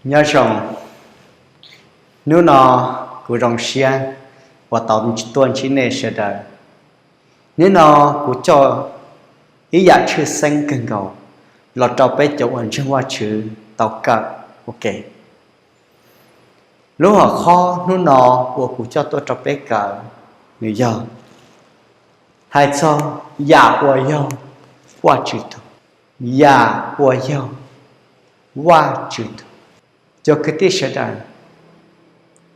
Nyob zoo, hnub no kuv zoo siab uas tau tuaj ntsib nej sawv daws. Hnub no kuv coj ib yam tshwj xeeb kawg nkaus los rau peb cov uas ntseeg Vajtswv tau kawm ua ke. Lub hom qhov hnub no uas kuv coj tuaj rau peb kawm, nws yog hais txog yam uas yog Vajtswv tug, yam uas yog Vajtswv tug. Cov kwv tij sawv daws,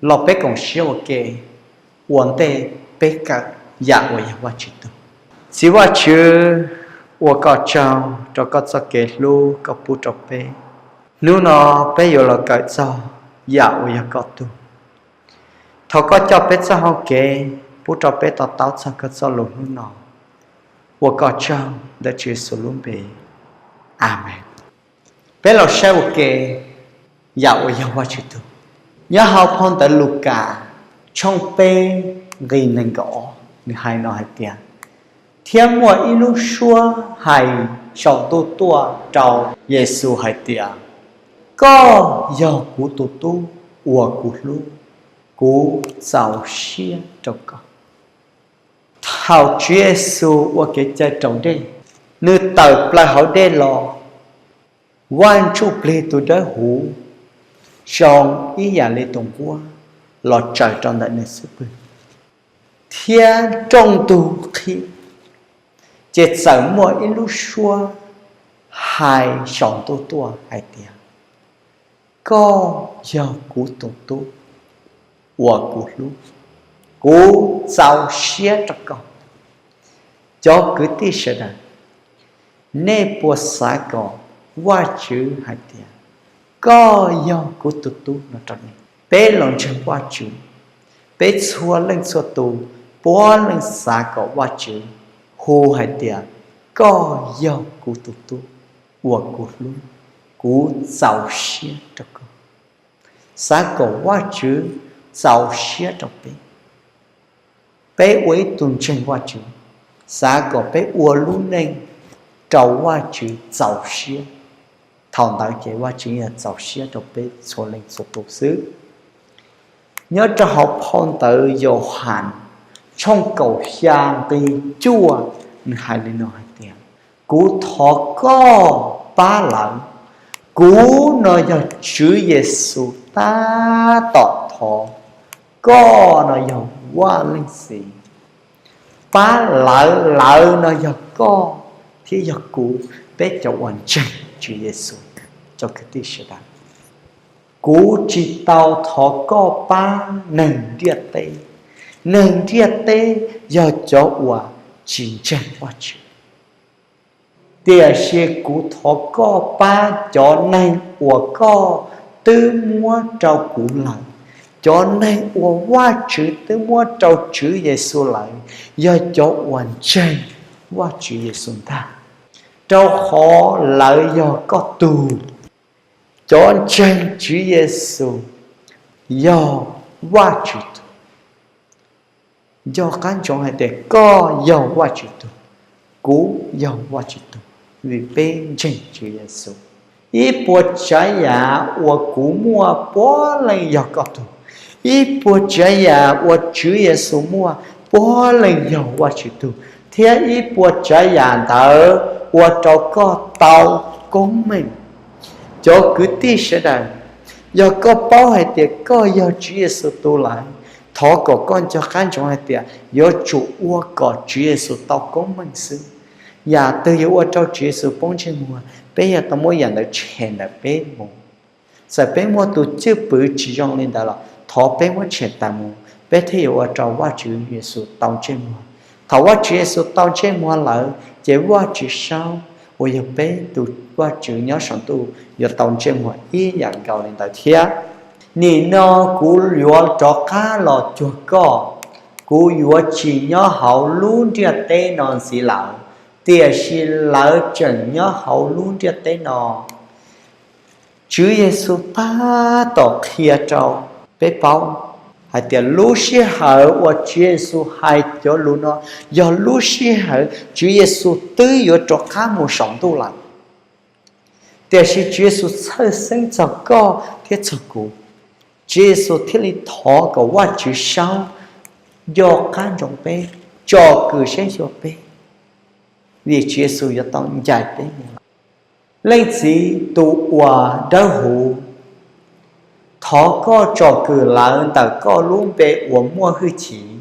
los peb koom siab ua ke ua ntej peb kawm yam uas yog Vajtswv tug. Txiv Vajtswv, ua koj tsaug rau koj txoj kev hlub koj pub rau peb. Hnub no peb yuav los kawm txog yam uas yog koj tug. Thov koj coj peb txoj hau kev pub rau peb to taub txog koj txoj lus hnub no. Ua koj tsaug ntawm Tswv Yexus lub npe, Amees. Peb los saib ua ke yam uas yog Vajtswv tug. Nyob hauv phau ntawv Lukas tshooj peb nqe nees nkaum ob, nws hais no hais tias, thiab muaj ib lub suab hais saum ntuj tuaj rau Yexus hais tias, koj yog kuv tus tub uas kuv hlub, kuv txaus siab rau koj. Thaum Tswv Yexus ua kev cai raus dej, nws tawm plaws hauv dej los, Vaj Ntsujplig tus Dawbhuv zoo ib yam li tus nquab los tsaws rau ntawm nws xub pwg, thiab nroo ntug qhib. Ces txawm muaj ib lub suab hais saum ntuj tuaj hais tias, koj yog kuv tus tub uas kuv hlub, kuv txaus siab rau koj. Cov kwv tij sawv daws, nej puas xav kom Vajtswv hais tias, koj yog kuv tus tub no rau nej? Peb los ntseeg Vajtswv, peb txhua leej txhua tus puav leej xav kom Vajtswv hu hais tias, koj yog kuv tus tub uas kuv hlub, kuv txaus siab rau koj. Xav kom Vajtswv txaus siab rau peb. Peb ua ib tug ntseeg Vajtswv, xav kom peb ua lub neej rau Vajtswv txaus siab. Thaum ntawd ces Vajtswv yog txaus siab rau peb txhua leej txhua tus xwb. Nyob rau hauv phau ntawv Yauhas tshooj kaum xya nqe cuaj, nws hais li no hais tias, kuv thov koj pab lawv. Kuv no yog Tswv Yexus tab tom thov, koj no yog Vaj Leej Txiv. Pab lawv, lawv no yog koj thiab yog kuv, peb cov uas ntseeg Tswv Yexus. Cov kwv tij sawv daws, kuv tsis tau thov koj pab neeg ntiaj teb. Neeg ntiaj teb yog cov uas tsis ntseeg Vajtswv. Tiam sis kuv thov koj pab cov neeg uas koj twb muab rau kuv lawm, cov neeg uas Vajtswv twb muab rau Tswv Yexus lawm, yog cov uas ntseeg Vajtswv Yexus ntag, rau qhov lawv yog koj tug. Cov ntseeg Tswv Yexus yog Vajtswv tug. Nco qab ntsoov hais tias koj yog Vajtswv tug, kuv yog Vajtswv tug, vim peb ntseeg Tswv Yexus. Ib puas tsav yam uas kuv muaj puav leej yog koj tug. Ib puas tsav yam uas Tswv Yexus muaj puav leej yog Vajtswv tug, thiab ib puas tsav yam ntawd ua rau koj tau koob meej. Cov kwv tij sawv daws, yog koj paub hais tias koj yog Tswv Yexus tug lawm, thov kom koj nco qab ntsoov hais tias yuav tsum ua kom Tswv Yexus tau koob meej xwb. Yam twg yuav ua rau Tswv Yexus poob ntsej muag, peb yuav tau muab yam ntawd tshem ntawm peb mus. Txawm peb muaj tus cwj pwm tsis zoo li ntawd los thov peb muab tshem tas mus, peb thiaj yuav ua rau Vajtswv Yexus tau ntsej muag. Thaum Vajtswv Yexus tau ntsej muag lawm ces Vajtswv Saub uas yog peb tus Vajtswv nyob saum ntuj yuav tau ntsej muag ib yam nkaus li ntawd thiab. Nim no kuv yuav rov qab los cuag koj, kuv yuav tsis nyob hauv lub ntiaj teb no ntxiv lawm, tiam sis lawv tseem nyob hauv lub ntiaj teb no. Tswv Yexus tab tom qhia rau peb paub hais tias lub sij hawm uas Tswv Yexus hais cov lus no yog lub sij hawm Tswv Yexus twb yuav rov qab mus saum ntuj lawm. Tiam sis Tswv Yexus txhawj xeeb txog koj thiab txog kuv. Tswv Yexus thiaj li thov kom Vajtswv saub nco qab ntsoov peb, tsom kwm saib xyuas peb, vim Tswv Yexus yuav tau ncaim peb mus. Leej Txiv tus uas dawb huv, thov koj tsom kwm lawv ntawm koj lub npe uas muaj hwj chim,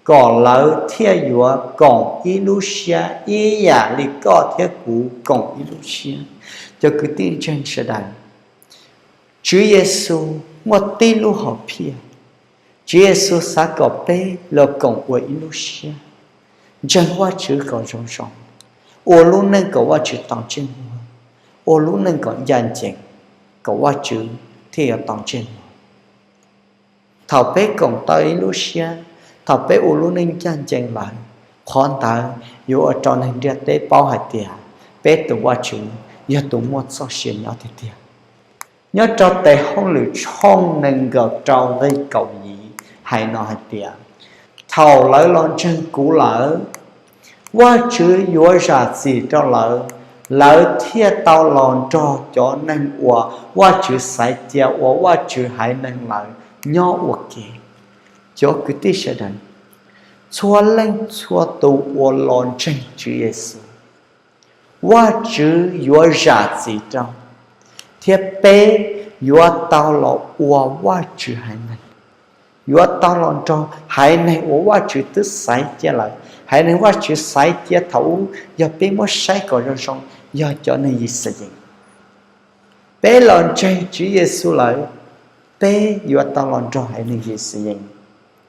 kom lawv thiaj yuav koom ib lub siab ib yam li koj thiab kuv koom ib lub siab. Cov kwv tij ntseeg sawv daws, Tswv Yexus muaj tib lub hom phiaj. Tswv Yexus xav kom peb los koom ua ib lub siab, ntseeg Vajtswv kom zoo zoo, ua lub neej kom Vajtswv tau ntsej muag, ua lub neej kom ncaj ncees, kom Vajtswv thiaj yuav tau ntsej muag. Thaum peb koom tau ib lub siab, thaum peb ua lub neej ncaj ncees lawm, qhov ntawd yuav ua rau neeg ntiaj teb paub hais tias peb tus Vajtswv yog tus muaj txoj sia nyob tiag tiag. Nyob rau Tes Hauj Lwm tshooj nees nkaum rau nqe kaum yim hais no hais tias, thaum lawv los ntseeg kuv lawm, Vajtswv yuav zam txim rau lawv, lawv thiaj tau los nrog cov neeg uas Vajtswv xaiv cia ua Vajtswv haiv neeg lawm nyob ua ke. Cov kwv tij sawv daws, txhua leej txhua tus uas los ntseeg Tswv Yexus, Vajtswv yuav zam txim rau, thiab peb yuav tau los ua Vajtswv haiv neeg, yuav tau los nrog haiv neeg uas Vajtswv twb xaiv cia lawm, haiv neeg Vajtswv xaiv cia thaum ub yog peb muab saib kom zoo zoo yog cov neeg Yixalayees. Peb los ntseeg Tswv Yexus lawm, peb yuav tau los nrog haiv neeg Yixalayees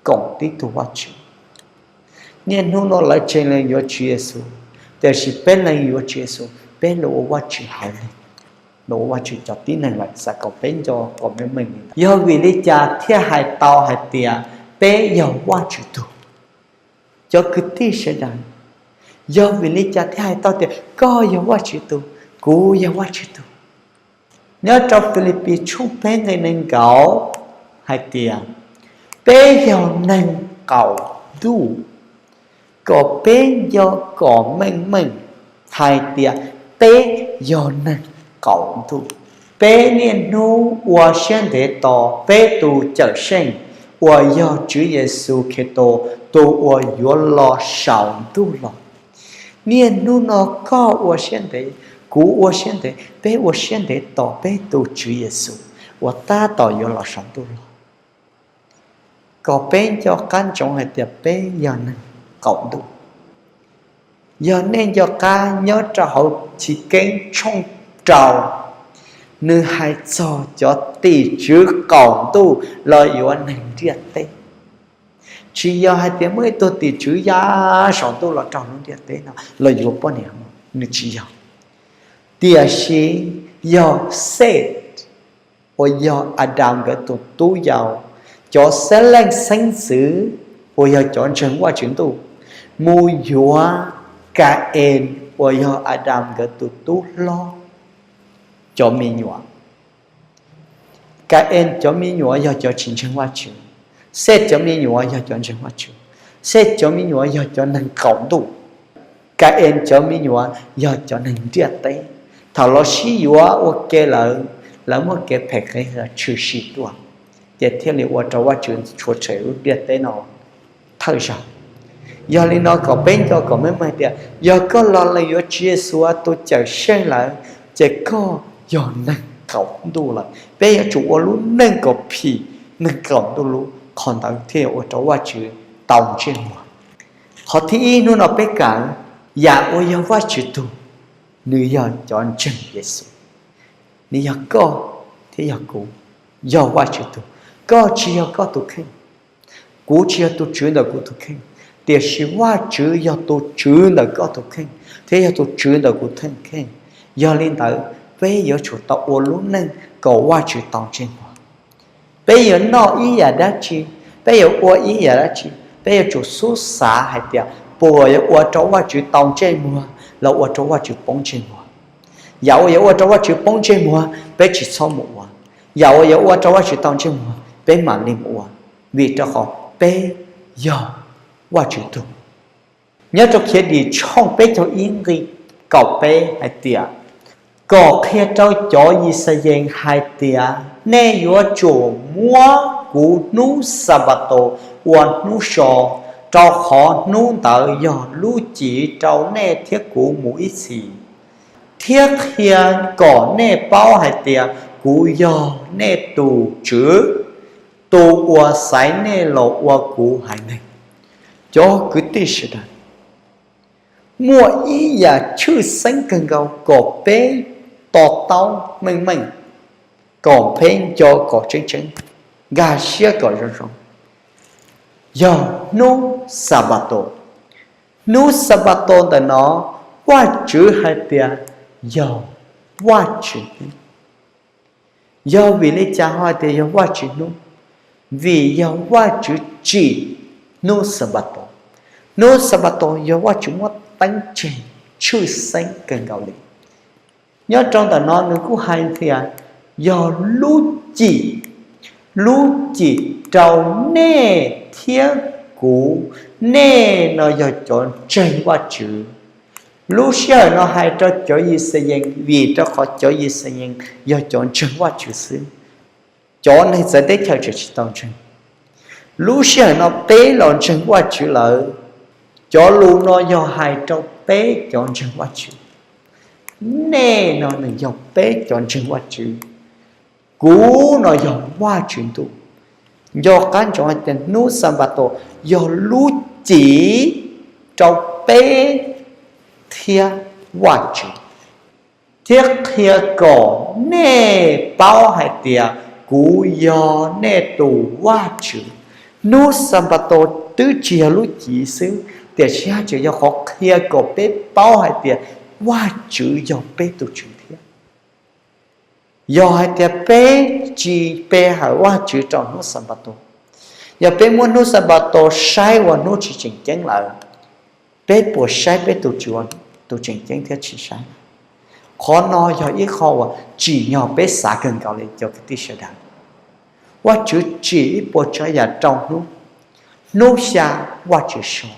koom tib tug Vajtswv. Niaj hnub no lawv tsev neeg yuav Tswv Yexus, tiam sis peb leeg yuav Tswv Yexus, peb los ua Vajtswv haiv neeg, los ua Vajtswv cov tib neeg lawm, xav kom peb nco kom meej meej li ntawd. Yog vim li cas thiaj hais tau hais tias peb yog Vajtswv tug? Cov kwv tij sawv daws, yog vim li cas thiaj hais tau tias koj yog Vajtswv tug, kuv yog Vajtswv tug? Nyob rau Filipis tshooj peb nqe nees nkaum hais tias, peb yog neeg qaum ntuj, kom peb nco kom meej meej hais tias peb yog neeg qaum ntuj. Peb niaj hnub ua siab ntev tos peb tus Cawmseej uas yog Tswv Yexus Khetos, tus uas yuav los saum ntuj los. Niaj hnub no koj ua siab ntev, kuv ua siab ntev, peb ua siab ntev tos peb tus Tswv Yexus uas tab tom yuav los saum ntuj los. Kom peb nco qab ntsoov hais tias peb yog neeg qaum ntuj. Yog nej nco qab nyob rau hauv Chiv Keeb tshooj rau, nws hais txog cov tim tswv qaum ntuj los yuav neeg ntiaj teb. Tsis yog hais tias muaj ib tug tim tswv ya saum ntuj los rau lub ntiaj teb no los yuav poj niam, nws tsis yog. Tiam sis yog Xej uas yog Adas nkawd tus tub yau, cov xeeb leej xeeb ntxwv uas yog cov ntseeg Vajtswv ntuj, mus yuav Ka-ees uas yog Adas nkawd tus tub hlob cov me nyuam. Ka-ees cov me nyuam yog cov tsis ntseeg Vajtswv, Xej cov me nyuam yog cov ntseeg Vajtswv. Xej cov me nyuam yog cov neeg qaum ntuj, Ka-ees cov me nyuam yog cov neeg ntiaj teb. Thaum lawv sib yuav ua ke lawm, lawv muaj kev phem qev tshwm sim tuaj, ces thiaj li ua rau Vajtswv tshuav tshem lub ntiaj teb no thawj zaug. Yog li no kom peb nco kom meej meej tias yog koj los lees yuav Tswv Yexus ua tus Cawmseej lawm, ces koj yog neeg qaum ntuj lawm. Peb yuav tsum ua lub neej kom phim neeg qaum ntuj lub, qhov ntawd thiaj yuav ua rau Vajtswv tau ntsej muag. Qhov thib ib, hnub no peb kawm, yam uas yog Vajtswv tug, nws yog cov ntseeg Yexus. Nws yog koj thiab yog kuv, yog Vajtswv tug. Koj tsis yog koj tus kheej, kuv tsis yog tus tswv ntawm kuv tus kheej, tiam sis Vajtswv yog tus tswv ntawm koj tus kheej thiab yog tus tswv ntawm kuv tus kheej. Yog li ntawd, peb yuav tsum tau ua lub neej kom Vajtswv tau ntsej muag. Peb yuav noj ib yam dab tsi, peb yuav ua ib yam dab tsi, peb yuav tsum xub xav hais tias puas yuav ua rau Vajtswv tau ntsej muag los ua rau Vajtswv poob ntsej muag. Yam uas yuav ua rau Vajtswv poob ntsej muag, peb tsis txhob mus ua. Yam uas yuav ua rau Vajtswv tau ntsej muag, peb mam li mus ua, vim rau qhov peb yog Vajtswv tug. Nyob rau Khiavdim tshooj peb caug ib nqe kaum peb hais tias, kom qhia rau cov Yixalayees hais tias, nej yuav tsum muab kuv hnub Xanpataus ua hnub so, rau qhov hnub ntawd yog lub cim rau nej thiab kuv mus ib txhis, thiab qhia kom nej paub hais tias kuv yog nej tus Tswv, tus uas xaiv nej los ua kuv haiv neeg. Cov kwv tij sawv daws, muaj ib yam tshwj xeeb kawg nkaus kom peb to taub meej meej, kom peb nco kom tseeb tseeb, nkag siab kom zoo zoo, yog hnub Xanpataus. Hnub Xanpataus ntawm no, Vajtswv hais tias yog Vajtswv hnub. Yog vim li cas ho hais tias yog Vajtswv hnub? Vim yog Vajtswv tsim hnub Xanpataus. Hnub Xanpataus yog Vajtswv muab teeb tseg tshwj xeeb kawg nkaus li. Nyob rau ntawm no nws kuj hais tias yog lub cim, lub cim rau nej thiab kuv, nej no yog cov ntseeg Vajtswv. Lub sij hawm no hais rau cov Yixalayees vim rau qhov cov Yixalayees yog cov ntseeg Vajtswv xwb, cov neeg txawv teb chaws tseem tsis tau ntseeg. Lub sij hawm no peb los ntseeg Vajtswv lawm, cov lus no yog hais rau peb cov ntseeg Vajtswv. Nej no nws yog peb cov ntseeg Vajtswv, kuv no yog Vajtswv ntuj. Nco qab ntsoov hais tias hnub Xanpataus yog lub cim rau peb thiab Vajtswv, thiab qhia kom nej paub hais tias kuv yog nej tus Vajtswv. Hnub Xanpataus twb tsis yog lub cim xwb, tiam sis haj tseem yog qhov qhia kom peb paub hais tias Vajtswv yog peb tus Tswv thiab. Yog hais tias peb tsis pe hawm Vajtswv rau hnub Xanpataus, yog peb muab hnub Xanpataus saib ua hnub tsis tseem ceeb lawm, peb puas saib peb tus Tswv ua tus tseem ceeb thiab tsis saib? Qhov no yog ib qho uas tsim nyog peb xav kawg nkaus li cov kwv tij sawv daws. Vajtswv tsim ib puas tsav yam rau hnub. Hnub xya, Vajtswv so.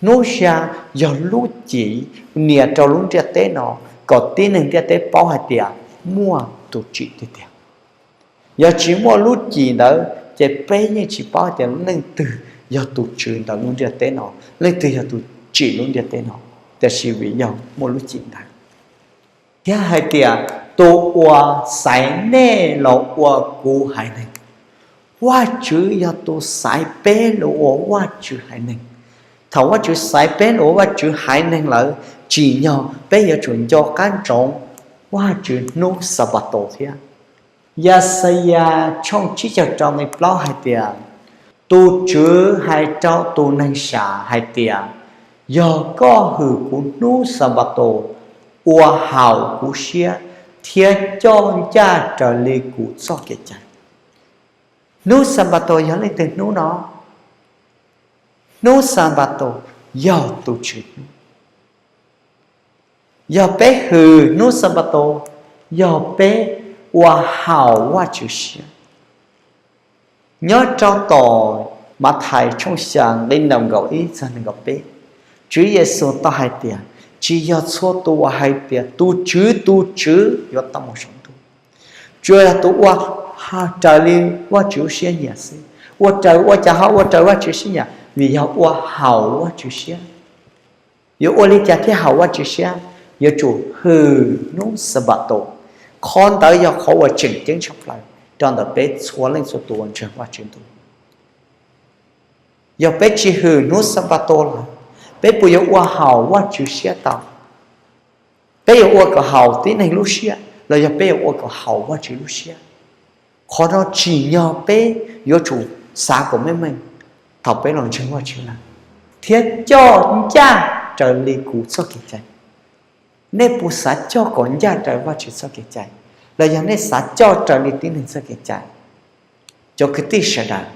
Hnub xya yog lub cim nias rau lub ntiaj teb no, kom tib neeg ntiaj teb paub hais tias muaj tus tsim tiag tiag. Yog tsis muaj lub cim ntawd ces peb yeej tsis paub tias leej twg yog tus tswv ntawm lub ntiaj teb no, leej twg yog tus tsim lub ntiaj teb no. Tiam sis vim yog muaj lub cim ntawd, thiab hais tias tus uas xaiv nej los ua kuv haiv neeg. Vajtswv yog tus xaiv peb los ua Vajtswv haiv neeg. Thaum Vajtswv xaiv peb los ua Vajtswv haiv neeg lawm, tsim nyog peb yuav tsum nco qab ntsoov Vajtswv hnub Xanpataus thiab. Yaxayas tshooj tsib caug rau nqe plaub hais tias, tus Tswv hais rau tus neeg sam hais tias, yog koj hwm kuv hnub Xanpataus, ua haum kuv siab, thiab coj ncaj raws li kuv txoj kev cai. Hnub Xanpataus yog leej twg hnub no? Hnub Xanpataus yog tus Tswv hnub. Yog peb hwm hnub Xanpataus, yog peb ua haum Vajtswv siab. Nyob rau tom Mathais tshooj xya nqe nees nkaum ib txog nees nkaum peb, Tswv Yexus tau hais tias, tsis yog txhua tus uas hais tias tus Tswv, tus Tswv yuav tau mus saum ntuj, tsuas yog tus ua raws li Vajtswv lub siab nyiam xwb. Ua raws ua cas ho ua raws Vajtswv siab nyiam? Vim yog ua haum Vajtswv siab. Yuav ua li cas thiaj haum Vajtswv siab? Yuav tsum hwm hnub Xanpataus. Qhov ntawd yog qhov uas tseem ceeb tshaj plaws rau ntawm peb txhua leej txhua tus uas ntseeg Vajtswv ntuj. Yog peb tsis hwm hnub Xanpataus lawm, peb puas yuav ua haum Vajtswv siab tau? Peb yuav ua kom haum tib neeg lub siab los yog peb yuav ua kom haum Vajtswv lub siab? Qhov no tsim nyog peb yuav tsum xav kom meej meej thaum peb los ntseeg Vajtswv lawm, thiab coj ncaj raws li kuv txoj kev cai. Nej puas xav coj kom ncaj raws Vajtswv txoj kev cai, los yog nej xav coj raws li tib neeg txoj kev cai? Cov kwv tij sawv daws,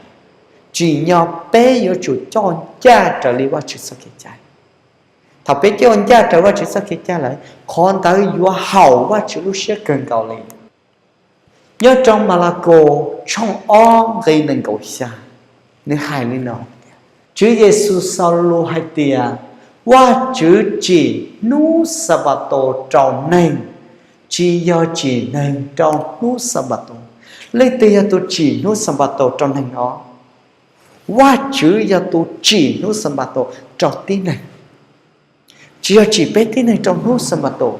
tsim nyog peb yuav tsum coj ncaj raws li Vajtswv txoj kev cai. Thaum peb coj ncaj raws Vajtswv txoj kev cai lawm, qhov ntawd yuav haum Vajtswv lub siab kawg nkaus li. Nyob rau Malakaus tshooj ob nqe nees nkaum xya, nws hais li no: Tswv Yexus xaus lus hais tias, Vajtswv tsim hnub Xanpataus rau neeg, tsis yog tsim neeg rau hnub Xanpataus. Leej twg yog tus tsim hnub Xanpataus rau neeg no? Vajtswv yog tus tsim hnub Xanpataus rau tib neeg. Tsis yog tsim peb tib neeg rau hnub Xanpataus.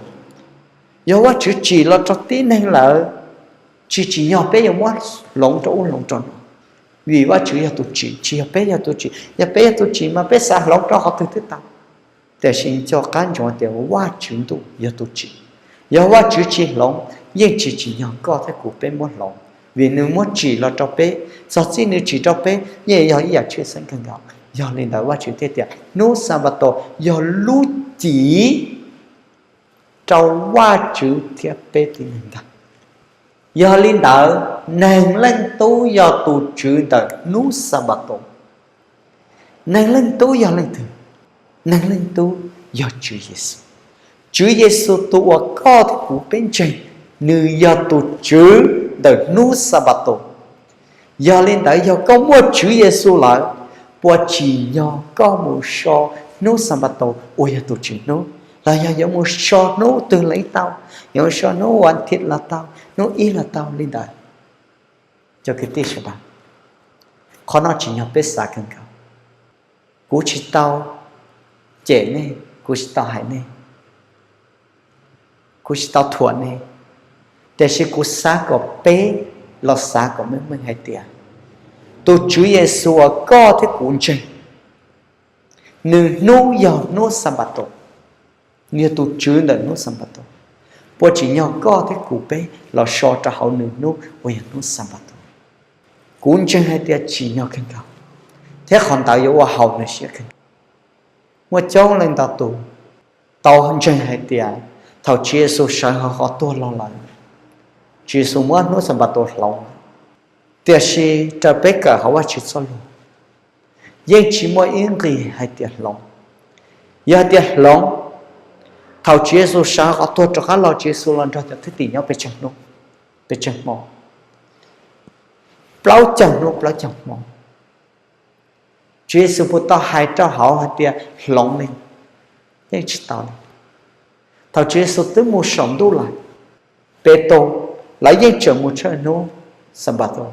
Yog Vajtswv tsim los rau tib neeg lawm, tsis tsim nyog peb yuav muab hloov rau ub hloov rau no. Vim Vajtswv yog tus tsim, tsis yog peb yog tus tsim. Yog peb yog tus tsim mas peb xav hloov rau qhov twg twb tau. Tiam sis nco qab ntsoov tias Vajtswv ntuj yog tus tsim. Yog Vajtswv tsis hloov, yeej tsis tsim nyog koj thiab kuv peb muab hloov, vim nws muab tsim los rau peb. Txog txij nws tsim rau peb yeej yog ib yam tshwj xeeb kawg nkaus. Yog li ntawd Vajtswv thiaj tias hnub Xanpataus yog lub cim rau Vajtswv thiab peb tib neeg ntag. Yog li ntawd, Neeg Leej Tub yog tus Tswv ntawm hnub Xanpataus. Neeg Leej Tub yog leej twg? Neeg Leej Tub yog Tswv Yexus. Tswv Yexus tus uas koj thiab kuv peb ntseeg, nws yog tus Tswv ntawm hnub Xanpataus. Yog li ntawd, yog koj muaj Tswv Yexus lawm, puas tsim nyog koj mus so hnub Xanpataus uas yog tus Tswv hnub, los yog yuav mus so hnub twg los tau, yuav mus so hnub vas thiv los tau, hnub ib los tau li ntawd? Cov kwv tij sawv daws, qhov no tsim nyog peb xav kawg nkaus. Kuv tsis tau cem nej, kuv tsis tau hais nej, kuv tsis tau thuam nej, tiam sis kuv xav kom peb los xav kom meej meej hais tias tus Tswv Yexus uas koj thiab kuv ntseeg, nws hnub yog hnub Xanpataus, nws yog tus Tswv ntawm hnub Xanpataus. Puas tsim nyog koj thiab kuv peb los so rau hauv nws hnub uas yog hnub Xanpataus? Kuv ntseeg hais tias tsim nyog kawg nkaus, thiab qhov ntawd yuav ua haum nws siab kawg nkaus. Muaj coob leej ntau tus tau ntseeg hais tias thaum Tswv Yexus sawv hauv qhov tuag los lawm, Tswv Yexus muab hnub Xanpataus hloov, tiam sis raws peb kawm hauv Vajtswv txoj lus, yeej tsis muaj ib nqis hais tias hloov. Yog hais tias hloov, thaum Tswv Yexus sawv hauv qhov tuag rov qab los, Tswv Yexus los nrog cov thwj tim nyob pes tsawg hmo? Plaub caug hnub plaub caug hmo. Tswv Yexus puas tau hais rau hauv hais tias hloov li? Yeej tsis tau li. Thaum Tswv Yexus twb mus saum ntuj lawm, Petus, lawv yeej tseem mus tshawj hnub Xanpataus.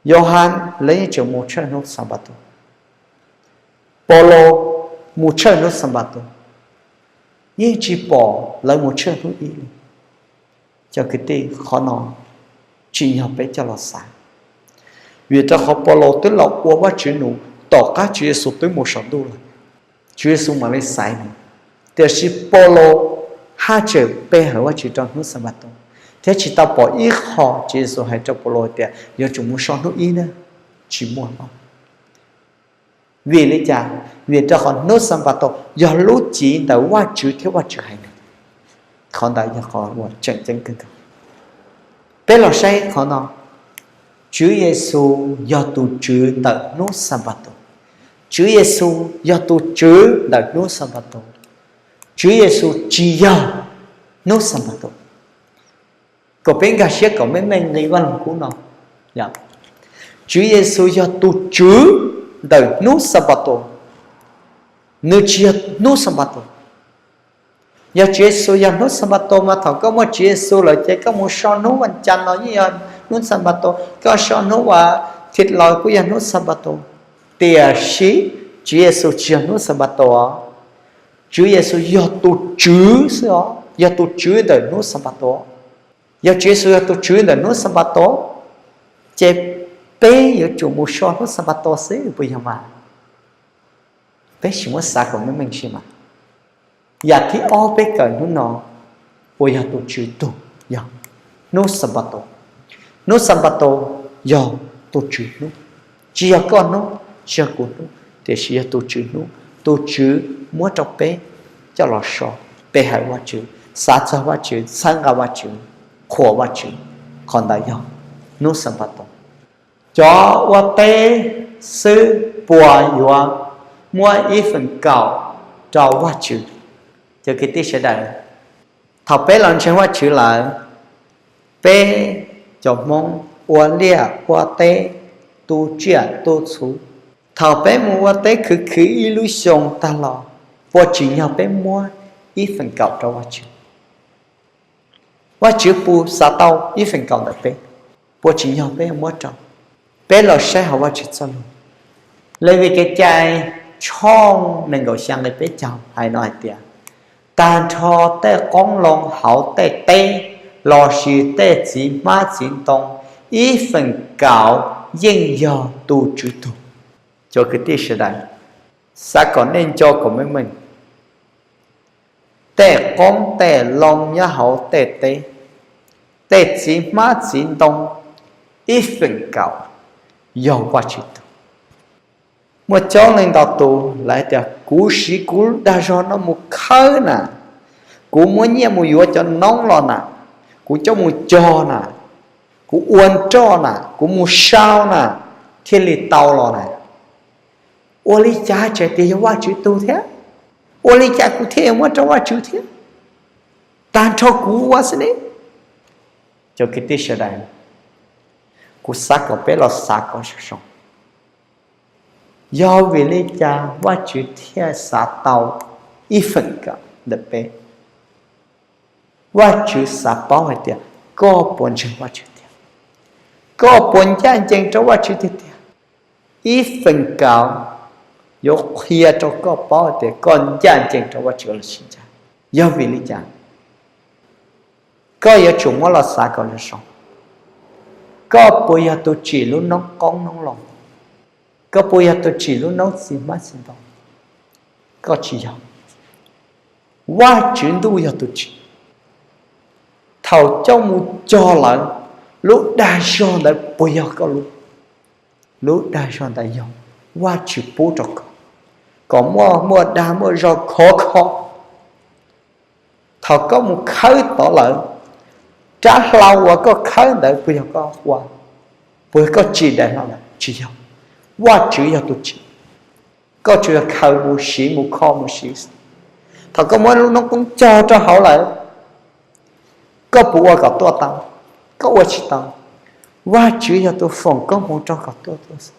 Yauhas, lawv yeej tseem mus tshawj hnub Xanpataus. Paulus mus tshawj hnub Xanpataus, yeej tsis pom lawv mus tshawj hnub ib li. Cov kwv tij, qhov no tsim nyog peb coj los xav, vim rau qhov Paulus twb los ua Vajtswv num tom qab Tswv Yexus twb mus saum ntuj lawm, Tswv Yexus mam li xaiv nws. Tiam sis Paulus haj tseem pe hawm Vajtswv rau hnub Xanpataus, thiab tsis tau pom ib qho Tswv Yexus hais rau Paulus tias yuav tsum mus so hnub ib na, tsis muaj no. Vim li cas? Vim rau qhov hnub Xanpataus yog lub cim ntawm Vajtswv thiab Vajtswv haiv neeg. Qhov ntawd yog qhov uas tseem ceeb kawg nkaus. Peb los saib qhov no, Tswv Yexus yog tus Tswv ntawm hnub Xanpataus. Tswv Yexus yog tus Tswv ntawm hnub Xanpataus. Tswv Yexus tsis yog hnub Xanpataus. Kom peb nkag siab kom meej meej nqi Vaj Lug Kub no, Tswv Yexus yog tus Tswv ntawm hnub Xanpataus, nws tsis yog hnub Xanpataus. Yog Tswv Yexus yog hnub Xanpataus mas thaum koj muaj Tswv Yexus lawm ces koj mus so hnub vas cas no yeej yog hnub Xanpataus, koj so hnub vas thiv los kuj yog hnub Xanpataus. Tiam sis Tswv Yexus tsis yog hnub Xanpataus. Tswv Yexus yog tus Tswv xwb os, yog tus Tswv ntawm hnub Xanpataus. Yog Tswv Yexus yog tus Tswv ntawm hnub Xanpataus, ces peb yuav tsum mus so hnub Xanpataus xwb puas yog mas? Peb sim muab xav kom meej meej sib mas. Yam thib ob peb kawm hnub no, uas yog tus Tswv tug, yog hnub Xanpataus. Hnub Xanpataus yog tus Tswv hnub, tsis yog koj hnub, tsis yog kuv hnub, tiam sis yog tus Tswv hnub. Tus Tswv muab rau peb coj los so, pe hawm Vajtswv, xav txog Vajtswv, txhawb nqa Vajtswv, qhuas Vajtswv. Qhov ntawd yog hnub Xanpataus. Cov ua teb xwb puas yuav muab ib feem kaum rau Vajtswv? Cov kwv tij sawv daws, thaum peb los ntseeg Vajtswv lawm, peb cov Hmoob ua liaj ua teb, tu tsiaj tu txhu, thaum peb mus ua teb khwv khwv ib lub xyoo tag los, puas tsim nyog peb muab ib feem kaum rau Vajtswv? Vajtswv puas xav tau ib feem kaum ntawm peb? Puas tsim nyog peb muab rau? Peb los saib hauv Vajtswv txoj lus. Levis Kev cai tshooj nees nkaum xya nqe peb caug hais no hais tias, tag nrho tej qoob loo hauv tej teb lossis tej txiv hmab txiv ntoo, ib feem kaum yeej yog tus Tswv tug. Cov kwv tij sawv daws, xav kom nej nco kom meej meej, tej qoob tej loo nyob hauv tej teb, tej txiv hmab txiv ntoo, ib feem kaum yog Vajtswv tug. Muaj coob leej ntau tus lawv tias, kuv siv kuv dag zog no mus khawb na, kuv muab nyiaj mus yuav cov noob los na, kuv coj mus cog na, kuv ua nroj na, kuv mus sau na, thiaj li tau los na. Ua li cas tseem tias yog Vajtswv tug thiab? Ua li cas kuv thiaj yuav muab rau Vajtswv thiab? Tag nrho kuv ua xwb ne. Cov kwv tij sawv daws, kuv xav kom peb los xav kom zoo zoo, yog vim li cas Vajtswv thiaj xav tau ib feem kaum ntawm peb? Vajtswv xav paub hais tias koj puas ntseeg Vajtswv tiag, koj puas ncaj ncees rau Vajtswv tiag tiag. Ib feem kaum yuav qhia rau koj paub hais tias koj ncaj ncees rau Vajtswv los tsis ncaj. Yog vim li cas? Koj yuav tsum muab los xav kom zoo zoo. Koj puas yog tus tsim lub noob qoob noob loo? Koj puas yog tus tsim lub noob txiv hmab txiv ntoo? Koj tsis yog. Vajtswv ntuj yog tus tsim. Thaum coj mus cog lawm, lub dag zog ntawd puas yog koj lub? Lub dag zog ntawd yog Vajtswv pub rau koj, kom muaj muaj dag muaj zog khov kho. Thaum koj mus khawb tod lawm, rab hlau uas koj khawb ntawd puas yog koj ua? Puas yog koj tsim daim hlau ntawd? Tsis yog. Vajtswv yog tus tsim. Koj tsuas yog khaws mus siv mus kho mus siv. Thaum koj muab lub noob qoob cog rau hauv lawm, koj puas ua kom tuaj tau? Koj ua tsis tau. Vajtswv yog tus foom koob hmoov rau kom tuaj tuaj xwb.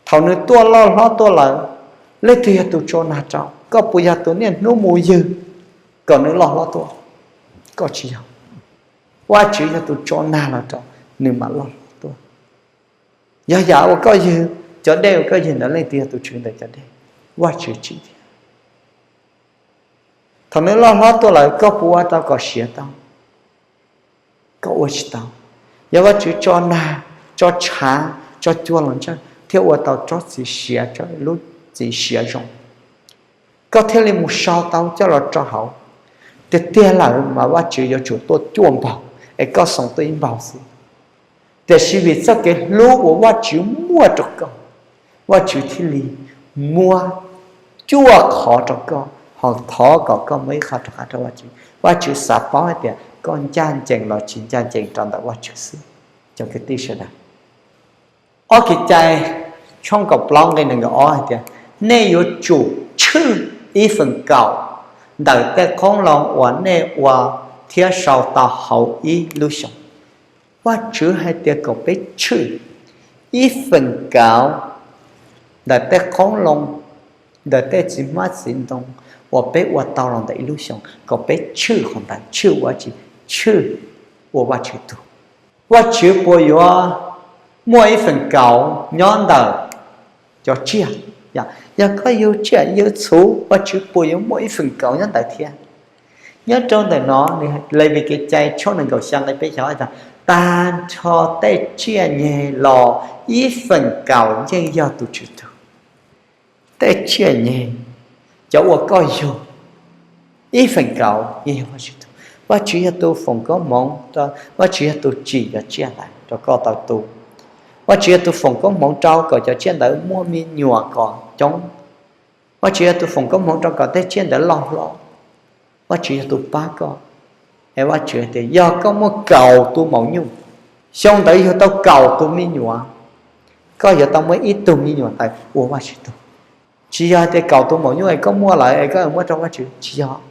Thaum nws tuaj loj hlob tuaj lawm, leej twg yog tus tso nag rau? Koj puas yog tus niaj hnub mus ywg kom nws loj hlob tuaj? Koj tsis yog. Vajtswv yog tus tso nag los rau nws mam loj hlob tuaj. Yog yam uas koj ywg, cov dej uas koj ywg ntawd leej twg yog tus tswv ntawm cov dej? Vajtswv tsim thiab. Thaum nws loj hlob tuaj lawm koj puas ua tau kom siav tau? Koj ua tsis tau. Yog Vajtswv tso nag, tso tshav, tso cua los ntsawj thiaj ua tau tsob txiv siav, lub txiv siav zoo, koj thiaj li mus sau tau coj los rau hauv. Tiag tiag lawm mas Vajtswv yuav tsum tuaj cuaj npaug es koj xoo tuaj ib npaug xwb. Tiam sis vim txoj kev hlub uas Vajtswv muaj rau koj, Vajtswv thiaj li muab cuaj qhov rau koj, ho thov kom koj muab ib qho rov qab rau Vajtswv. Vajtswv xav paub hais tias koj ncaj ncees los tsis ncaj ncees rau ntawm Vajtswv xwb. Cov kwv tij sawv daws, ob Kev cai tshooj kaum plaub nqe nees nkaum ob hais tias, nej yuav tsum tshwj ib feem kaum ntawm tej qoob loo uas nej ua thiab sau tau hauv ib lub xyoos. Vajtswv hais tias kom peb tshwj ib feem kaum ntawm tej qoob loo, ntawm tej txiv hmab txiv ntoo uas peb ua tau los ntawm ib lub xyoos, kom peb tshwj qhov ntawd. Tshwj ua tsi? Tshwj ua Vajtswv tug. Vajtswv puas yuav muaj ib feem kaum nyob ntawm cov tsiaj? Yog koj yug tsiaj yug txhu, Vajtswv puas yuav muaj ib feem kaum nyob ntawd thiab? Nyob rau ntawm no, Levis Kev cai tshooj nees nkaum xya nqe peb caug hais tias, tag nrho tej tsiaj nyeg los ib feem kaum yeej yog tus Tswv tug. Tej tsiaj nyeg, cov uas koj yug, ib feem kaum yeej yog Vajtswv tug. Vajtswv yog tus foom koob hmoov, Vajtswv yog tus tsim cov tsiaj ntawd rau koj tau tu. Vajtswv yog tus foom koob hmoov rau kom cov tsiaj ntawd muaj me nyuam kom coob. Vajtswv yog tus foom koob hmoov rau kom tej tsiaj ntawd loj hlob. Vajtswv yog tus pab koj. Es Vajtswv hais tias yog koj muaj kaum tus maum nyuj, xyoo ntawd yug tau kaum tus me nyuam, koj yuav tau muab ib tug me nyuam ntawd ua Vajtswv tug. Tsis yog hais tias kaum tus maum nyuj es koj muaj lawm es koj muab rau Vajtswv, tsis yog.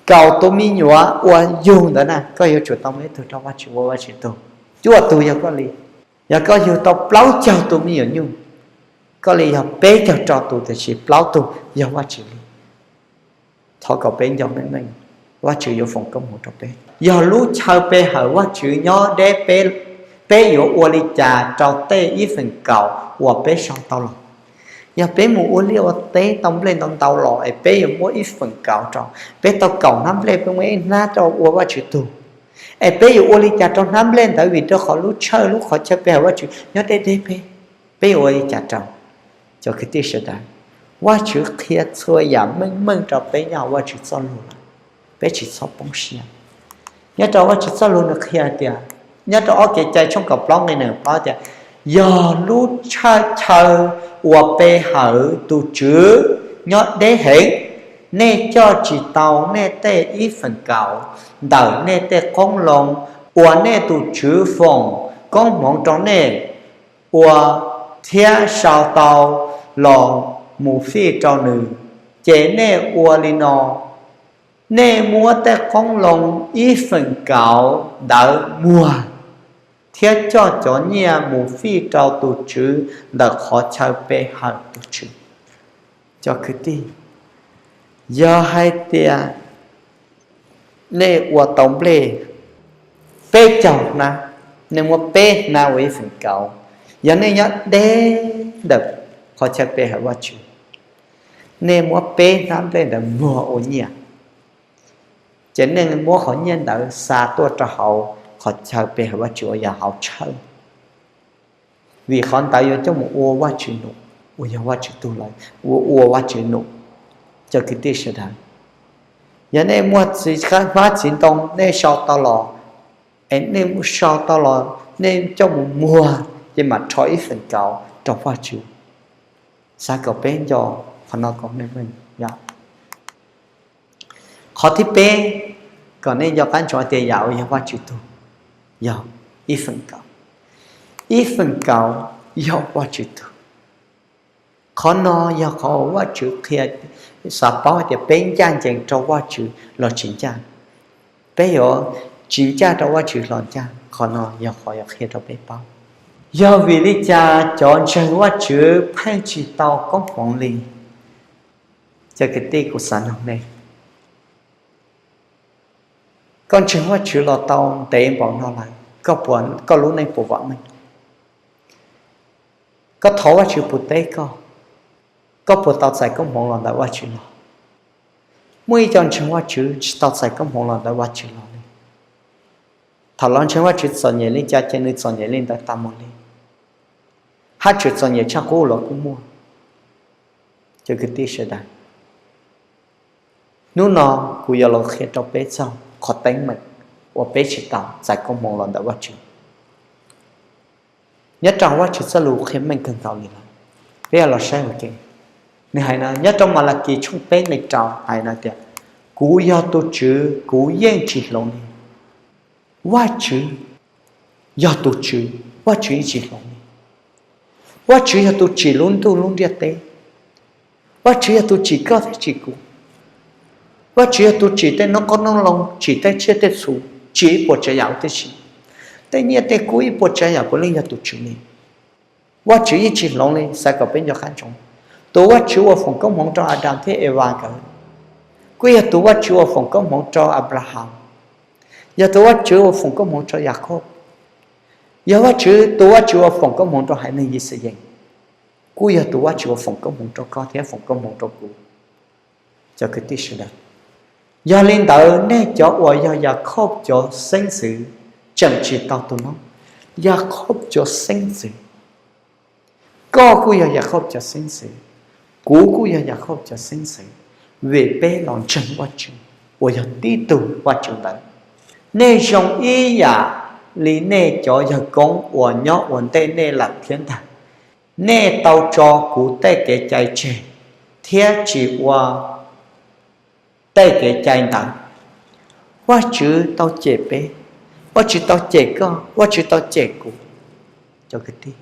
Kaum tus me nyuam uas yug ntawd na, koj yuav tsum tau muab ib tug rau Vajtswv ua Vajtswv tug, cuaj tug yog koj li. Yog koj yug tau plaub caug tus me nyuam nyuj, koj li yog peb caug rau tus, tiam sis plaub tug yog Vajtswv li. Thov kom peb nco meej meej, Vajtswv yuav foom koob hmoov rau peb. Yog lub chaw pe hawm Vajtswv nyob deb, peb yuav ua li cas rau tej ib feem kaum uas peb sau tau los? Yog peb mus ua liaj ua teb tau nplej ntau ntau los es peb yuav muab ib feem kaum rau, peb tau kaum hnab nplej peb muab ib hnab rau ua Vajtswv tug, es peb yuav ua li cas rau hnab nplej ntawd vim rau qhov lub tshawj lub qhov chaw pe hawm Vajtswv nyob deb deb peb, peb yuav ua li cas rau? Cov kwv tij sawv daws, Vajtswv qhia txhua yam meej meej rau peb nyob hauv Vajtswv txoj lus lawm, peb tsis txhob poob siab. Nyob rau Vajtswv txoj lus nws qhia tias, nyob rau ob Kev cai tshooj kaum plaub nqe nees plaub tias, yog lub tshawj chaw uas pe hawm tus Tswv nyob deb heev, nej coj tsis tau nej tej ib feem kaum ntawm nej tej qoob loo uas nej tus Tswv foom koob hmoov rau nej ua thiab sau tau los mus fij rau nws, ces nej ua li no: nej muab tej qoob loo ib feem kaum ntawd muag thiab coj cov nyiaj mus fij rau tus Tswv ntawm qhov chaw pe hawm tus Tswv. Cov kwv tij, yog hais tias nej ua tau nplej peb caug hnab, nej muab peb hnab ua ib feem kaum, yog nej nyob deb ntawm qhov chaw pe hawm Vajtswv, nej muab peb hnab nplej ntawd muag ua nyiaj, ces nej muab qhov nyiaj ntawd xa tuaj rau hauv qhov chaw pe hawm Vajtswv uas yog hauv tshawj, vim qhov ntawd yuav coj mus ua Vajtswv num, uas yog Vajtswv tug lawm, ua ua Vajtswv num. Cov kwv tij sawv daws, yog nej muaj txiv hmab txiv ntoo nej sau tau los, es nej sau tau los nej coj mus muag, ces mam rho ib feem kaum rau Vajtswv. Xav kom peb nco qhov no kom meej meej. Qhov thib peb, kom nej nco qab ntsoov tias yam uas yog Vajtswv tug yog ib feem kaum. Ib feem kaum yog Vajtswv tug. Qhov no yog qhov uas Vajtswv qhia, xav paub hais tias peb ncaj ncees rau Vajtswv los tsis ncaj, peb yuav tsis ncaj rau Vajtswv los ncaj. Qhov no yog qhov yuav qhia rau peb paub. Yog vim li cas cov ntseeg Vajtswv pheej tsis tau koob hmoov li? Cov kwv tij, kuv xav nug nej, koj ntseeg Vajtswv los tau ntev npaum no lawm, koj lub neej puas vam meej? Koj thov Vajtswv puas teb koj? Koj puas tau txais koob hmoov los ntawm Vajtswv los? Muaj ib co ntseeg Vajtswv tsis tau txais koob hmoov los ntawm Vajtswv los li. Thaum los ntseeg Vajtswv txom nyem li cas ces nws txom nyem li ntawd tas mus li. Haj tseem txom nyem tshaj qub los kuj muaj. Cov kwv tij sawv daws, hnub no kuv yuav los qhia rau peb txog qhov teeb meem uas peb tsis tau txais koob hmoov los ntawm Vajtswv. Nyob rau Vajtswv txoj lus qhia meej kawg nkaus li lawm. Peb los saib ua ke. Nws hais no nyob rau Malakis tshooj peb nqe rau hais no tias, kuv yog tus Tswv, kuv yeej tsis hloov li. Vajtswv yog tus Tswv, Vajtswv yeej tsis hloov li. Vajtswv yog tus tsim lub ntuj lub ntiaj teb. Vajtswv yog tus tsim koj thiab tsim kuv. Vajtswv yog tus tsim tej noob qoob noob loo, tsim tej tsiaj tej txhu, tsim ib puas tsav yam huv tib si. Tej nyiaj tej kub ib puas tsav yam puav leej yog tus Tswv li. Vajtswv yeej tsis hloov li, xav kom peb nco qab ntsoov. Tus Vajtswv uas foom koob hmoov rau Adas thiab Evas nkawd, kuj yog tus Vajtswv uas foom koob hmoov rau Anplahas, yog tus Vajtswv uas foom koob hmoov rau Yakhob, yog Vajtswv, tus Vajtswv uas foom koob hmoov rau haiv neeg Yixalayees, kuj yog tus Vajtswv uas foom koob hmoov rau koj thiab foom koob hmoov rau kuv. Cov kwv tij sawv daws, yog li ntawd nej cov uas yog Yakhob cov xeeb ntxwv tseem tsis tau tu noob. Yakhob cov xeeb ntxwv, koj kuj yog Yakhob cov xeeb ntxwv, kuv kuj yog Yakhob cov xeeb ntxwv, vim peb los ntseeg Vajtswv uas yog tib tug Vajtswv ntawd. Nej zoo ib yam li nej cov yawg koob uas nyob ua ntej nej lawm thiab ntag. Nej tau tso kuv tej kev cai tseg thiab tsis ua tej kev cai ntawd. Vajtswv tau cem peb, Vajtswv tau cem koj, Vajtswv tau cem kuv. Cov kwv tij,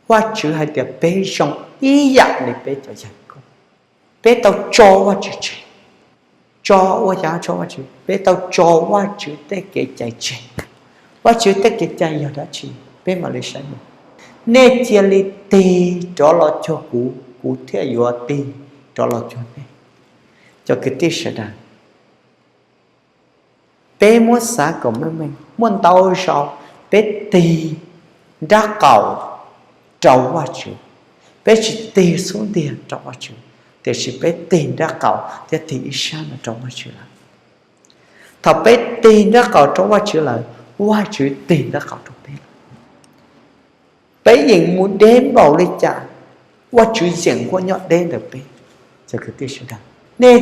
Vajtswv hais tias peb zoo ib yam li peb cov yawg koob. Peb tau tso Vajtswv tseg. Tso ua cas tso Vajtswv? Peb tau tso Vajtswv tej kev cai tseg. Vajtswv tej kev cai yog dab tsi? Peb mam li saib mus. Nej cia li tig rov los cuag kuv, kuv thiaj yuav tig rov los cuag nej. Cov kwv tij sawv daws, Peb muab xav kom meej meej, muaj ntau zaus peb tig nraub qaum rau Vajtswv, peb tsis tig xub ntiag rau Vajtswv, tiam sis peb tig nraub qaum thiab tig ib sab no rau Vajtswv lawm. Thaum peb tig nraub qaum rau Vajtswv lawm, Vajtswv tig nraub qaum rau peb lawm. Peb yeem mus deb npaum li cas, Vajtswv yeem kuj nyob deb ntawm peb. Nej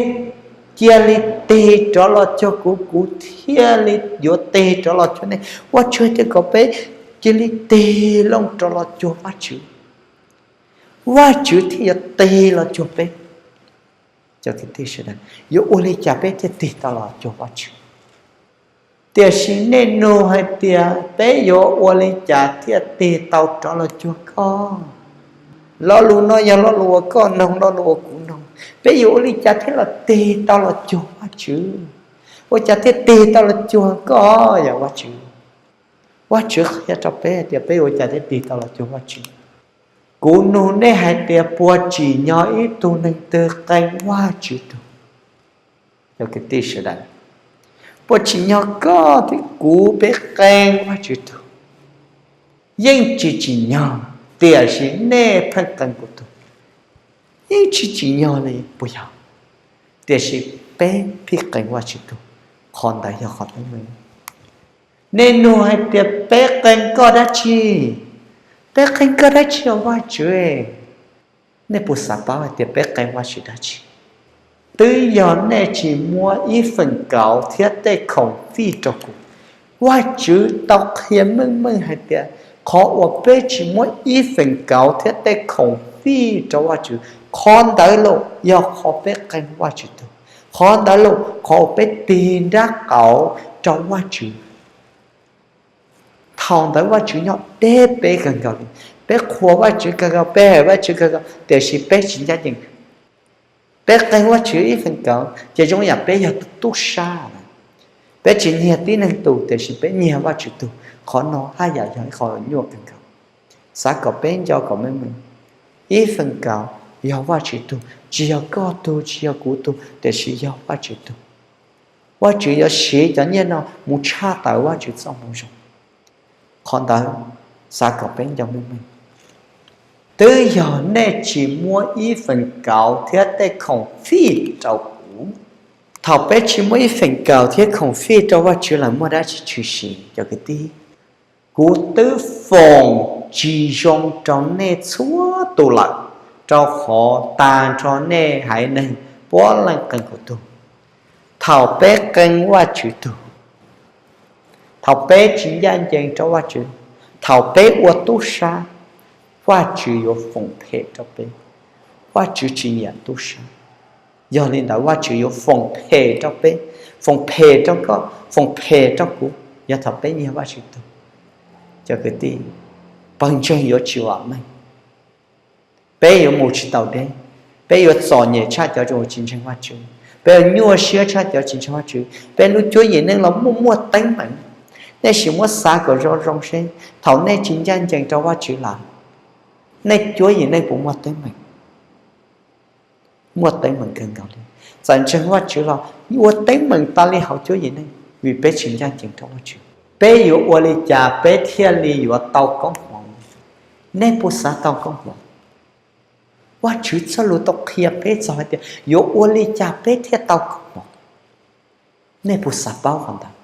cia li tig rov los cuag kuv, kuv thiaj li yuav tig rov los cuag nej. Vajtswv tias kom peb cia li tig loo rov los cuag Vajtswv, Vajtswv thiaj yuav tig los cuag peb. Yuav ua li cas peb thiaj tig tau los cuag Vajtswv? Tiam sis nej nug hais tias peb yuav ua li cas thiaj tig tau rov los cuag koj? Lo lus no yog lo lus uas koj noog, lo lus uas kuv noog. Peb yuav ua li cas thiaj los tig tau los cuag Vajtswv? Ua cas thiaj tig tau los cuag koj, yog Vajtswv? Vajtswv qhia rau peb tias peb ua cas thiaj tig tau los cuag Vajtswv. Kuv nug nej hais tias puas tsim nyog ib tug neeg twg qee Vajtswv tug? Yog kwv tij sawv daws, puas tsim nyog koj thiab kuv peb qee Vajtswv tug? Yeej tsis tsim nyog, tiam sis nej pheej qee kuv tug. Yeej tsis tsim nyog li puas yog? Tiam sis peb pheej qee Vajtswv tug, qhov ntawd yog qhov teeb meem. Nej nug hais tias peb qee koj dab tsi? Peb qee koj dab tsi os Vajtswv? Nej puas xav paub hais tias peb qee Vajtswv dab tsi? Twb yog nej tsis muab ib feem kauv thiab tej khoom fij rau kuv. Vajtswv tau qhia meej meej hais tias qhov uas peb tsis muab ib feem kauv thiab tej khoom fij rau Vajtswv, qhov ntawd los yog qhov peb qee Vajtswv tug. Qhov ntawd los qhov uas peb tig nraub qaum rau Vajtswv. Thaum ntawd Vajtswv nyob deb peb kawg nkaus li. Peb qhuas Vajtswv kawg nkaus, peb hais Vajtswv kawg nkaus, tiam sis peb tsis ncaj ncees. Peb qee Vajtswv ib feem kauv ces zoo yam peb yog tub sab. Peb tsis nyiag tib neeg tus, tiam sis peb nyiag Vajtswv tug. Qhov no haj yam yog ib qho nyuaj kawg nkaus. Xav kom peb nco kom meej meej, ib feem kauv yog Vajtswv tug, tsis yog koj tug, tsis yog kuv tug, tiam sis yog Vajtswv tug. Vajtswv yuav siv cov nyiaj no mus tshaj tawm Vajtswv txoj moo zoo. Qhov ntawd xav kom peb nco meej meej. Twb yog nej tsis muab ib feem kauv thiab tej khoom fij rau kuv. Thaum peb tsis muab ib feem kauv thiab khoom fij rau Vajtswv lawm muaj dab tsi tshwm sim cov kwv tij? Kuv twb foom tsis zoo rau nej txhua tus lawm, rau qhov tag nrho nej haiv neeg puav leej qee kuv tug. Thaum peb qee Vajtswv tug, thaum peb tsis ncaj ncees rau Vajtswv, thaum peb ua tub sab, Vajtswv yuav foom phem rau peb. Vajtswv tsis nyiam tub sab. Yog li ntawd Vajtswv yuav foom phem rau peb, foom phem rau koj, foom phem rau kuv, yog thaum peb nyiag Vajtswv tug. Cov kwv tij, pawg ntseeg yuav tsis vam meej. Peb yuav mus tsis tau deb, peb yuav txom nyem tshaj cov uas tsis ntseeg Vajtswv, peb yuav nyuaj siab tshaj cov tsis ntseeg Vajtswv, peb lub cuab yim neej los muaj muaj teeb meem. Nej sim muab xav kom zoo zoo seb, thaum nej tsis ncaj ncees rau Vajtswv lawm, nej cuab yim neej puas muaj teeb meem? Muaj teeb meem kawg nkaus li. Txawm ntseeg Vajtswv los ua teeb meem tas li hauv cuab yim neej, vim peb tsis ncaj ncees rau Vajtswv. Peb yuav ua li cas peb thiaj li yuav tau koob hmoov? Nej puas xav tau koob hmoov? Vajtswv txoj lus tau qhia peb txog hais tias yuav ua li cas peb thiaj tau koob hmoov. Nej puas xav paub qhov ntawd?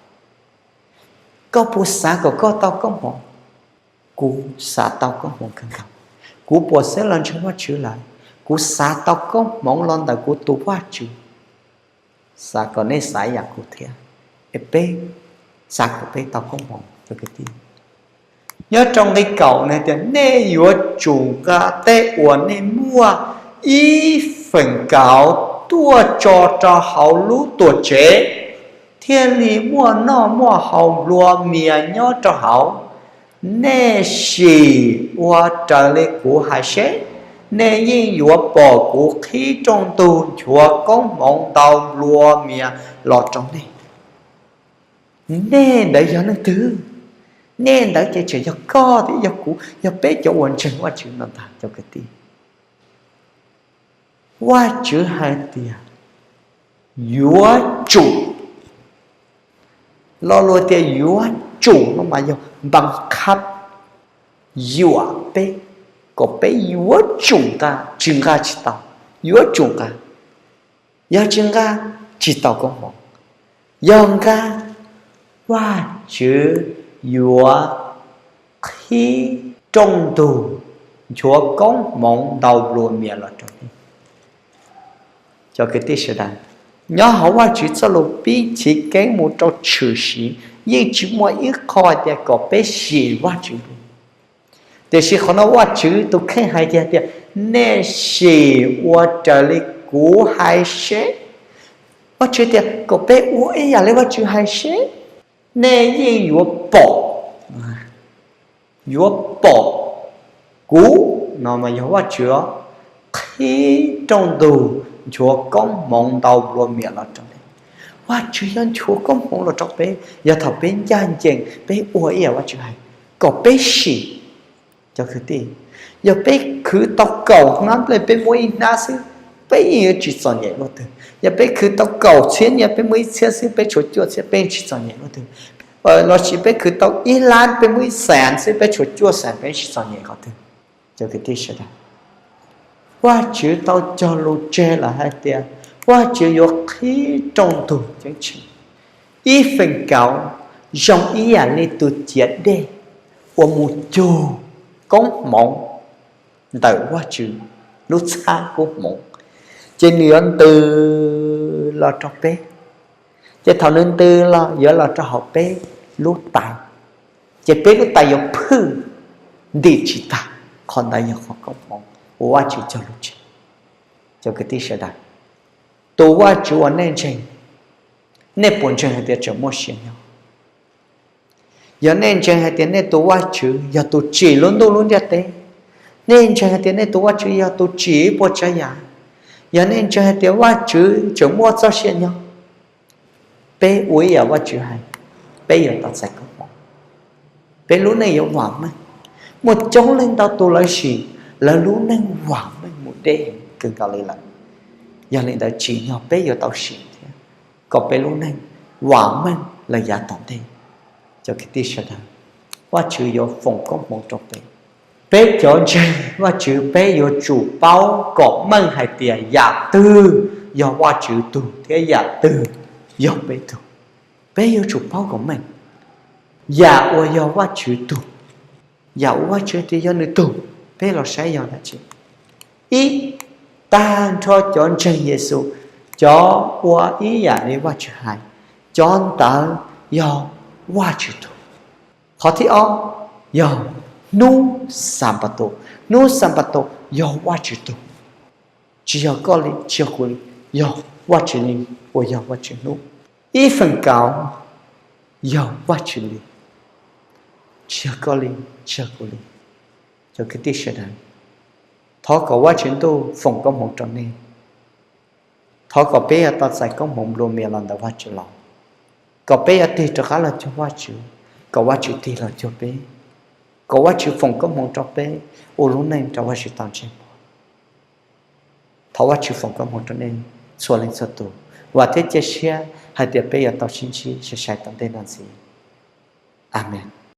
Koj puas xav kom koj tau koob hmoov? Kuv xav tau koob hmoov kawg nkaus. Kuv puas xeeb los ntseeg Vajtswv lawm, kuv xav tau koob hmoov los ntawm kuv tus Vajtswv. Xav kom nej xav ib yam kuv thiab, es peb xav kom peb tau koob hmoov. Nyob rau nqe kaum nws tias, nej yuav tsum nqa tej uas nej muaj ib feem kauv tuaj tso rau hauv lub tuam tsev, thiaj li muaj noj muaj haus nplua mias nyob rau hauv. Nej sim ua raws li kuv hais seb, nej yeej yuav pom kuv qhib rooj ntug nchuav koob hmoov ntau nplua mias los rau nej. Nej ntawd yog leej twg? Nej ntawd ces tseem yog koj thiab yog kuv, yog peb cov uas ntseeg Vajtswv no ntag cov kwv tij. Vajtswv hais tias yuav tsum, Lo lus tias yuav tsum no mas yog npaj khab yuam peb kom peb yuav tsum nqa, tsis nqa tsis tau, yuav tsum nqa. Yog tsis nqa, tsis tau koob hmoov. Yog nqa, Vajtswv yuav qhib rooj ntug nchuav koob hmoov ntau nplua mias los rau nej. Cov kwv tij sawv daws, nyob hauv Vajtswv txoj lus pib chiv keeb mus rau tshwm sim yeej tsis muaj ib qho tias kom peb sim Vajtswv li. Tiam sis qhov no Vajtswv tus kheej hais tias, tias nej sim ua raws li kuv hais seb. Vajtswv tias kom peb ua ib yam li Vajtswv hais seb, nej yeej yuav pom, yuav pom kuv, no mas yog Vajtswv os, qhib rooj ntug nchuav koob hmoov ntau nplua mias los rau nej. Vajtswv yuav nchuav koob hmoov los rau peb yog thaum peb ncaj ncees peb ua ib yam Vajtswv hais, kom peb sim. Cov kwv tij, yog peb khwv tau kaum hnab nplej peb muab ib hnab xwb, peb yeej yuav tsis txom nyem luaj twg. Yog peb khwv tau kaum txhiab nyiaj peb muab ib txhiab xwb, peb tshuav cuaj txhiab, peb yeej tsis txom nyem luaj twg. Lossis peb khwv tau ib lab peb muab ib xees xwb, peb tshuav cuaj xees, peb yeej tsis txom nyem qhov twg. Cov kwv tij sawv daws, Vajtswv tau cog lus tseg lawm hais tias Vajtswv yuav qhib rooj ntug ceeb tsheej. Ib feem kaum zoo ib yam li tus ciav dej uas mus cug koob hmoov ntawm Vajtswv lub txhab koob hmoov, ces nws yuav ntws los rau peb. Ces thaum nws ntws los yuav los rau hauv peb lub tais, ces peb lub tais yuav phwj ntim tsis tag. Qhov ntawd yog qhov koob hmoov uas Vajtswv cog lus tseg. Cov kwv tij sawv daws, tus Vajtswv uas nej ntseeg, nej puas ntseeg hais tias tseem muaj sia nyob? Yog nej ntseeg hais tias nej tus Vajtswv yog tus tsim lub ntuj lub ntiaj teb, nej ntseeg hais tias nej tus Vajtswv yog tus tsim ib puas tsav yam, yog nej ntseeg hais tias Vajtswv tseem muaj txoj sia nyob, peb ua ib yam Vajtswv hais, peb yuav tau txais koob hmoov, peb lub neej yuav vam meej. Muaj coob leej ntau tus lawv sim, lawv lub neej vam meej mus deb kawg nkaus li lawm. Yog li ntawd tsim nyog peb yuav tau sim thiab, kom peb lub neej vam meej lawm yav tom ntej. Cov kwv tij sawv daws, Vajtswv yuav foom koob hmoov rau peb. Peb cov ntseeg Vajtswv peb yuav tsum paub kom meej hais tias yam twg yog Vajtswv tug thiab yam twg yog peb tug. Peb yuav tsum paub kom meej yam uas yog Vajtswv tug, yam uas Vajtswv tias yog nws tug, peb los saib yog dab tsi. Ib, tag nrho cov ntseeg Yexus, cov ua ib yam li Vajtswv hais, cov ntawd yog Vajtswv tug. Qhov thib ob, yog hnub Xanpataus. Hnub Xanpataus yog Vajtswv tug, tsis yog koj li, tsis yog kuv li, yog Vajtswv li, uas yog Vajtswv hnub. Ib feem kaum, yog Vajtswv li, tsis yog koj li, tsis yog kuv li. Cov kwv tij sawv daws, thov kom Vajtswv Ntuj foom koob hmoov rau nej. Thov kom peb yuav tau txais koob hmoov nplua mias los ntawm Vajtswv los, kom peb yuav tig rov qab los cuag Vajtswv, kom Vajtswv tig los cuag peb, kom Vajtswv foom koob hmoov rau peb ua lub neej rau Vajtswv tau ntsej muag. Thov Vajtswv foom koob hmoov rau nej txhua leej txhua tus. Vam thiab cia siab hais tias peb yuav tau sib ntsib sai sai tom ntej no ntxiv. Amees.